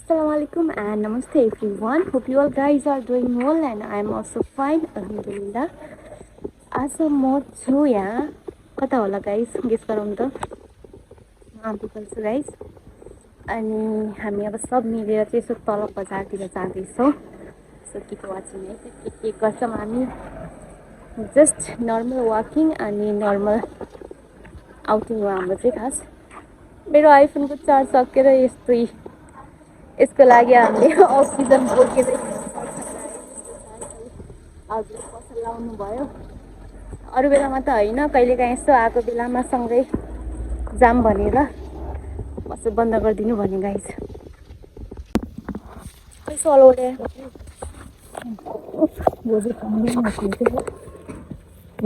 Assalamualaikum and namaste everyone. Hope you all guys are doing well and I am also fine. Alhamdulillah. आज म छु यहाँ कता होला गाइस गेस गरौँ त पिपल छु गाइस अनि हामी अब सब मिलेर चाहिँ यसो तल बजारतिर जाँदैछौँ सो किप वाचिङ है के गर्छौँ हामी जस्ट नर्मल वाकिङ अनि नर्मल आउटिङ हो हाम्रो चाहिँ खास मेरो आइफोनको चार्ज सकेर यस्तै यसको लागि हामीले अक्सिजन बोकेर हजुर पसल लाउनु भयो अरू बेलामा त होइन कहिलेकाहीँ यसो आएको बेलामा सँगै जाम भनेर पसल बन्द गरिदिनु भने गाइस यसो अलोडे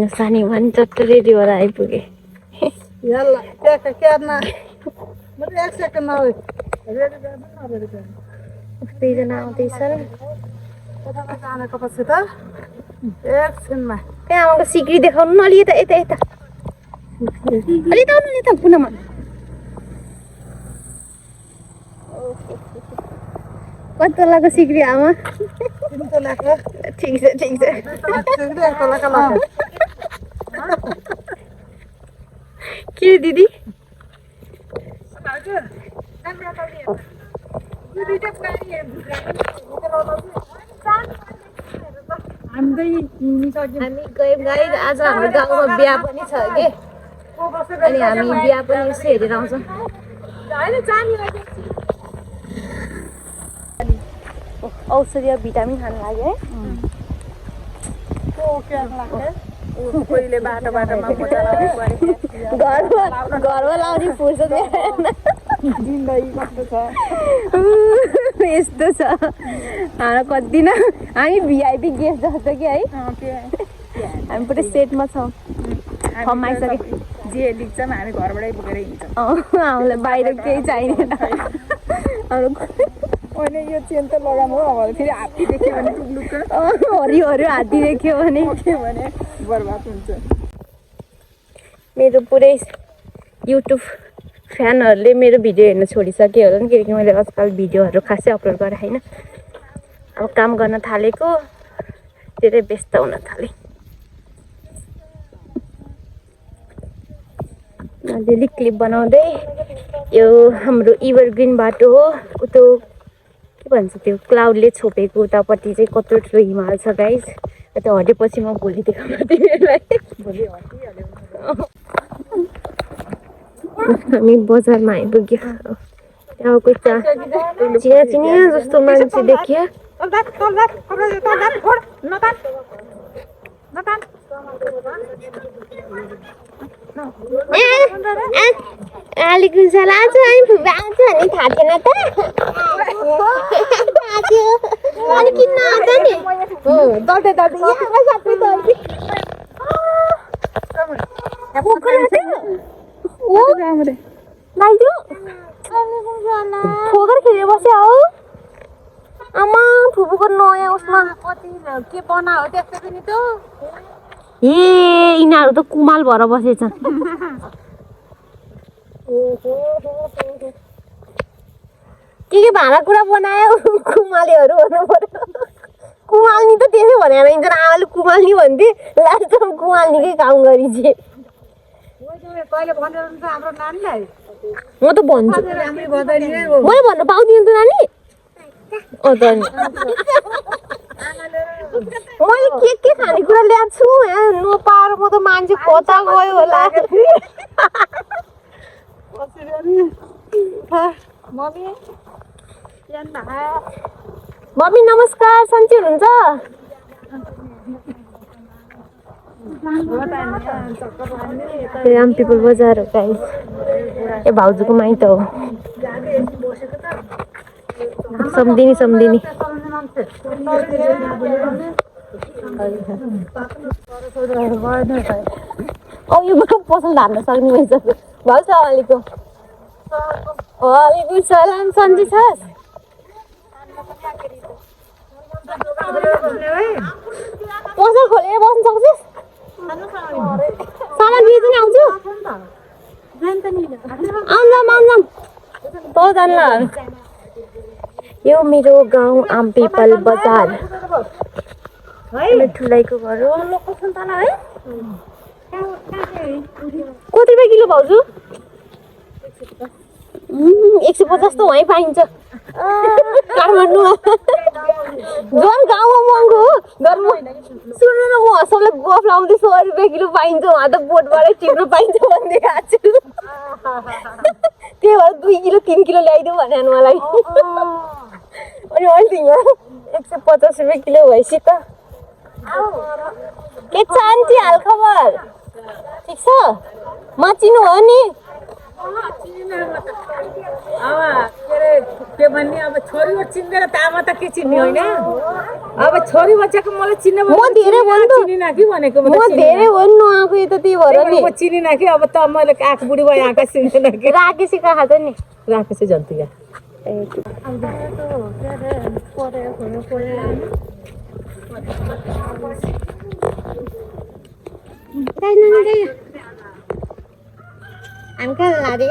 यो सानी वान चट्ट रेडी भएर आइपुगे यल्ला क्यार्न मतलब एक सेकेन्डमा रेडी गर्नु न रेडी गर्नु कतिजना आउँदैछ कता जानको पछि त एकछिनमा त्यहाँ आमाको सिक्री देखाउनु न अलि यता यता यता अलि त आउनु यता पुनः कति तोलाको सिक्री आमा 3 तोलाको ठिक छ 3 तोलाको के दिदी हामी गयौँ गाइस आज हाम्रो गाउँमा बिहा पनि छ के अनि हामी बिहा पनि यसो हेरेर आउँछौँ औषधीय भिटामिन खानु लाग्यो है पहिले बाटोमा मजा लाग्यो घरमा लाउने फुर्सद जिन्दगी कस्तो छ यस्तो छ हाम्रो कति न हामी भिआइपी गेस्ट जस्तो कि है हामी पुरै सेटमा छौँ कमाइसके जे लिन्छौँ हामी घरबाटै बोकेर हिँड्छौँ हामीलाई बाहिर केही चाहिँदैन अनि यो चेन त लगाउनु हो अब फेरि हात्ती देख्यो भने टुक्लुक्क हरियो हरियो हात्ती देख्यो भने बर्बाद हुन्छ मेरो पुरै युट्युब फ्यानहरूले मेरो भिडियो हेर्न छोडिसक्यो होला नि किनकि मैले आजकल भिडियोहरू खासै अपलोड गरेँ होइन अब काम गर्न थालेको धेरै व्यस्त हुन थालेँ अलिअलि क्लिप बनाउँदै यो हाम्रो इभरग्रिन बाटो हो उतो के भन्छ त्यो क्लाउडले छोपेको उतापट्टि चाहिँ कत्रो ठुलो हिमाल छ गाइस त्यो हटेपछि म भोलि देखाउन तिमीहरूलाई हामी बजारमा आइपुग्यो त्यहाँ कोही चिया चिनिया जस्तो मान्छे देखियो अलिक आज अनि फुपा आउँछ भने थाहा थिएन त अलिक किन्न आउँछ नि दल्दै ठोकर खेलेर बस्यो हौ आमा फुपूको नयाँ उसमा के बनायो त्यस्तो पनि त ए यिनीहरू त कुमाल भएर बसेछ के भाँडाकुँडा बनायो कुमालेहरू भन्नु पर्यो कुमाल्नी त त्यसै भनेर हिँड्छ आमाले कुमाल्नी भन्थे लास्टमा कुमाल्नीकै काम गरिदिए कहिले भनेर हाम्रो नानीलाई म त भन्छु मैले भन्न पाउँदिनँ त नानी मैले के खानेकुरा ल्याएको छु नपाएर म त मान्छे कता गयो होला मम्मी नमस्कार सन्चै हुनुहुन्छ राम पिपल बजार हो गाइस ए भाउजूको माइत हो सम्धिनी यो पसल धान्न सक्ने रहेछ भाउ सलामकुम वालेकुम सलाम सन्चै छस् पसल खोलेर बस्न सक्छस् सामान बेच्न आउँछु आउँछौँ तँ जान्ला यो मेरो गाउँ आमपिपल बजार ठुलाइको घर हो कति रुपियाँ किलो भाउजू 150 त वहीँ पाइन्छ काठमाडौँमा झन् गाउँमा महँगो हो घरमा सुन्नु न म सबलाई गफ लाउँदै 100 रुपियाँ किलो पाइन्छ उहाँ त बोटबाटै टिप्नु पाइन्छ भन्दै आएको छु त्यही भएर 2 किलो 3 किलो ल्याइदेऊ भने मलाई अनि अहिले यहाँ 150 रुपियाँ किलो भएपछि त के छ आन्टी हालखबर ठिक छ म चिन्नु हो नि के भन्ने अब छोरी चिन्दैन त आमा त के चिन्ने होइन अब छोरी बच्चाको मलाई चिन्न म धेरै भन्नु चिनिन कि भनेको म धेरै भन्नु आएको यता त्यही भएर नि म चिनिन कि अब त मैले आँख बुढी भयो आँखा चिन्दैन कि राकेसी कहाँ छ नि राकेसी जन्तिका हामी कहाँ लारे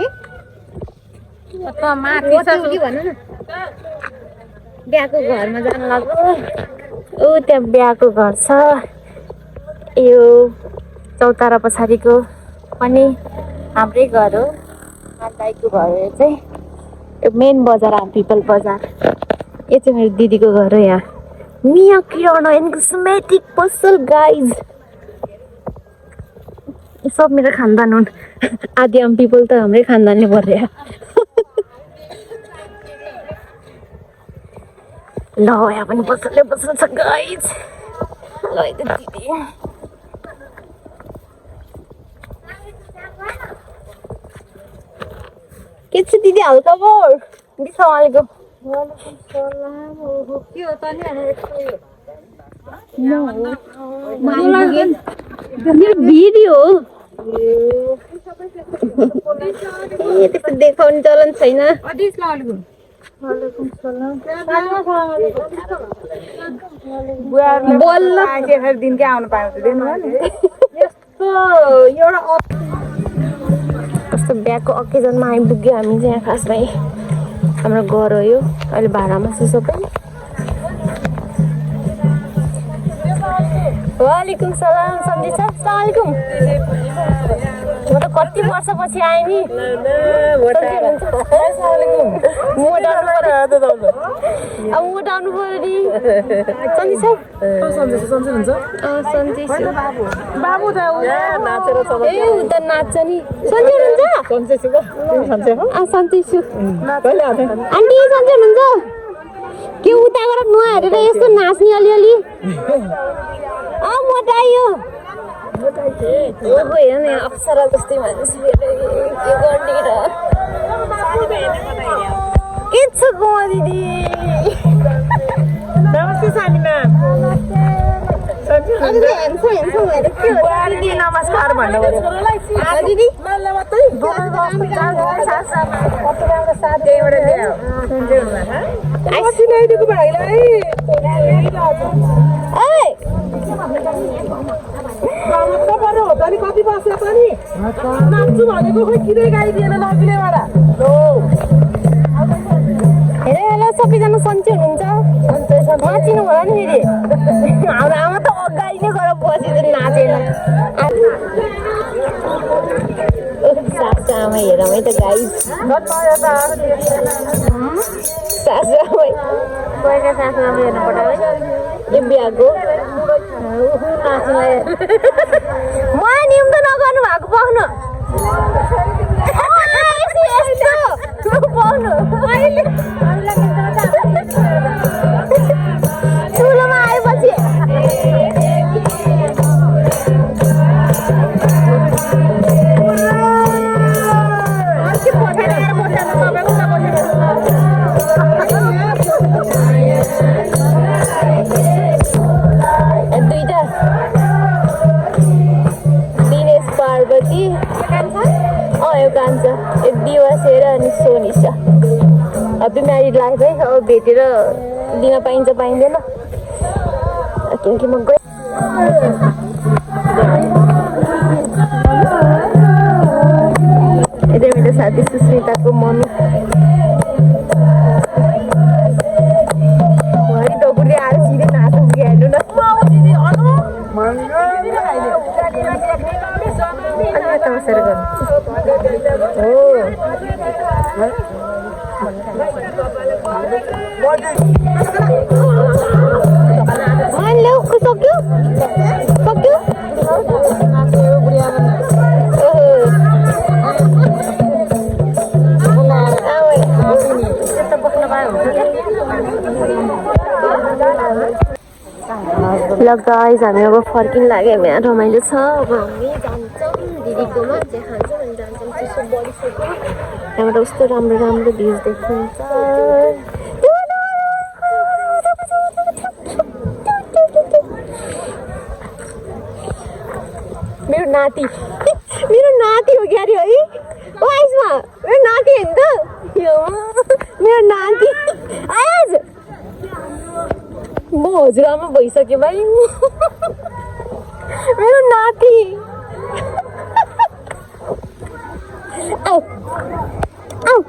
बिहाको घरमा जानु लाग्यो ऊ त्यहाँ बिहाको घर छ यो चौतारा पछाडिको पनि हाम्रै घर हो दाइको घर हो चाहिँ यो मेन बजार पिपल बजार यो चाहिँ मेरो दिदीको घर हो यहाँ मिया किराना एन्ड कस्मेटिक पसल गाइज सब मेरो खानदान हुन् आदि आम पिपल त हाम्रै खानदानले पर्यो ल यहाँ पनि पसलले पसल छ गाइज ल दिदी के छ दिदी हालखबर दिदी सलामलेकुम के हो त नि मेरो भिडियो ए त्यस्तो देखाउने चलन छैन बल्ल दिनकै आउनु पाएको यस्तो एउटा कस्तो बिहाको अकेजनमा आइपुग्यो हामी चाहिँ यहाँ खासमा हाम्रो घर हो यो अहिले भाडामा छ सबै वालेकुम सलाम सन्देश सलामलेकुम म त कति वर्षपछि आएँ नि अब मोटाउनु पर्यो नि सन्देश बाबु त नाचेर ए ऊ त नाच्छ नि सन्चै हुनुहुन्छ सन्चै छु आन्टी सन्चै हुनुहुन्छ के उता गएर नुहाइ हेरेर यस्तो नाच्ने अलिअलि मोटायो हेर न अप्सरा जस्तै मान्छे के गर्ने र के छ गोमा दिदी नमस्ते सानिमा नमस्कार भन्नु दिदी कति बस्यो पनि नाच्छु भनेको खोइ किन गाइदिएन नबिलेबाट हेर सबैजना सन्चै हुनुहुन्छ नाचिनु होला नि फेरि हाम्रो आमा त अगाडि नै गएर बसेर नाचेन सासु आमा हेरौँ है त गाई सासु आमा गएका सासु आमा हेर्नु पठायो है यो बिहाको नाच्नुलाई म नियम त नगर्नु भएको पाउनु पाउनु ठुलोमा आएपछि दुईटा दिनेश पार्वती यो कान्छ एक दिवासेर अनि सोनिसा हेप्पी म्यारिड लाइफ है अब भेटेर दिन पाइन्छ पाइँदैन किनकि म गएँ यतै मेरो साथी सुस्मिताको मम्मी ल्याउ सक्यो सक्यो ल गाइस हामी अब फर्किन लाग्यो हामी यहाँ रमाइलो छ अब हामी जान्छौँ दिदीकोमा जे खान्छौँ अनि जान्छौँ चिसो बढिसक्यो यहाँबाट कस्तो राम्रो राम्रो भ्युज देखिन्छ मेरो नाति हो क्या अरे है ओ आइसमा मेरो नाति होइन त यो मेरो नाति आज म हजुरआमा भइसक्यो भाइ मेरो नाति आऊ आऊ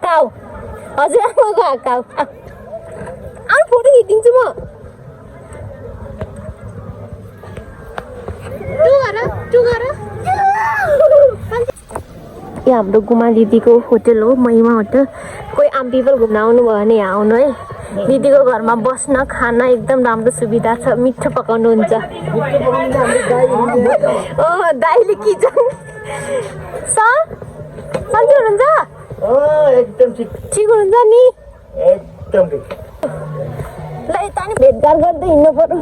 आऊ हजुरआमाको हाकाउ आऊ फोटो खिचिदिन्छु म यो हाम्रो गुमा दिदीको होटल हो महिमा होटल कोही आम पिपल घुम्न आउनुभयो भने यहाँ आउनु है दिदीको घरमा बस्न खाना एकदम राम्रो सुविधा छ मिठो पकाउनुहुन्छ दाइले किचन सर सन्चै हुनुहुन्छ एकदम ठिक हुनुहुन्छ नि एकदम ठिक ल यता नि भेटघाट गर्दै हिँड्नु पर्यो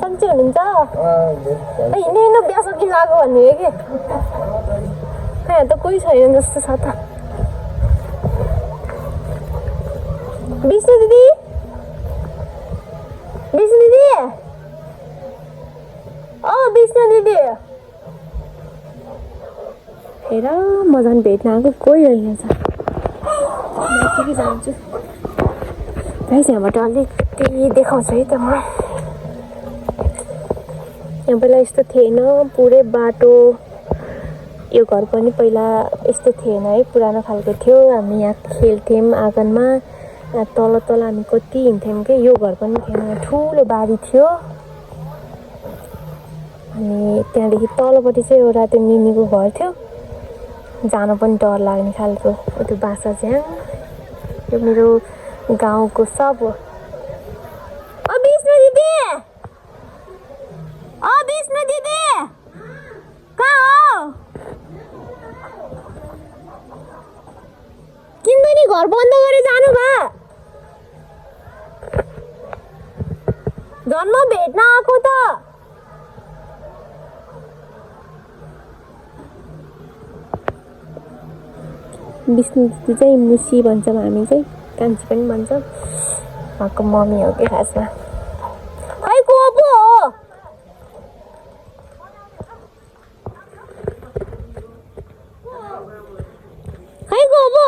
सन्चै हुनुहुन्छ हिँड्नु बिहा सकिन गएको भन्ने हो कि यहाँ त कोही छैन जस्तो छ त विष्णु दिदी विष्णु दिदी विष्णु दिदी हेर म झन् भेट्न आएको कोही रहेछ माथि जान्छु गाइस यहाँबाट अलिकति देखाउँछु है त म यहाँ पहिला यस्तो थिएन पुरै बाटो यो घर पनि पहिला यस्तो थिएन है पुरानो खालको थियो हामी यहाँ खेल्थ्यौँ आँगनमा यहाँ तल तल हामी कति हिँड्थ्यौँ कि यो घर पनि थिएन ठुलो बारी थियो अनि त्यहाँदेखि तलपट्टि चाहिँ एउटा त्यो मिनीको घर थियो जान पनि डर लाग्ने खालको त्यो बासा चाहिँ यो मेरो गाउँको सब हो विष्णु दिदी विष्णु दिदी कहाँ हो किनभने घर बन्द गरेर जानु भयो जन्म भेट्न आएको त विष्णु दिदी चाहिँ मुसी भन्छौँ हामी चाहिँ कान्छी पनि भन्छौँ उहाँको मम्मी हो कि खासमा खै को पो हो खै को पो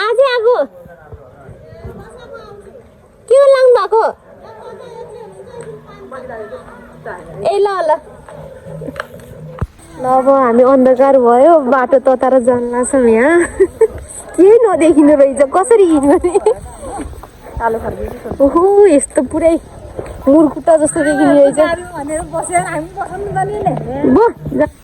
आजै आएको के लाग्नु भएको ए ल ल अब हामी अन्धकार भयो बाटो तताएर जान लाग्छौँ यहाँ केही नदेखिनु रहेछ कसरी हिँड्ने ओहो यस्तो पुरै मुरकुट्टा जस्तो देखिने रहेछ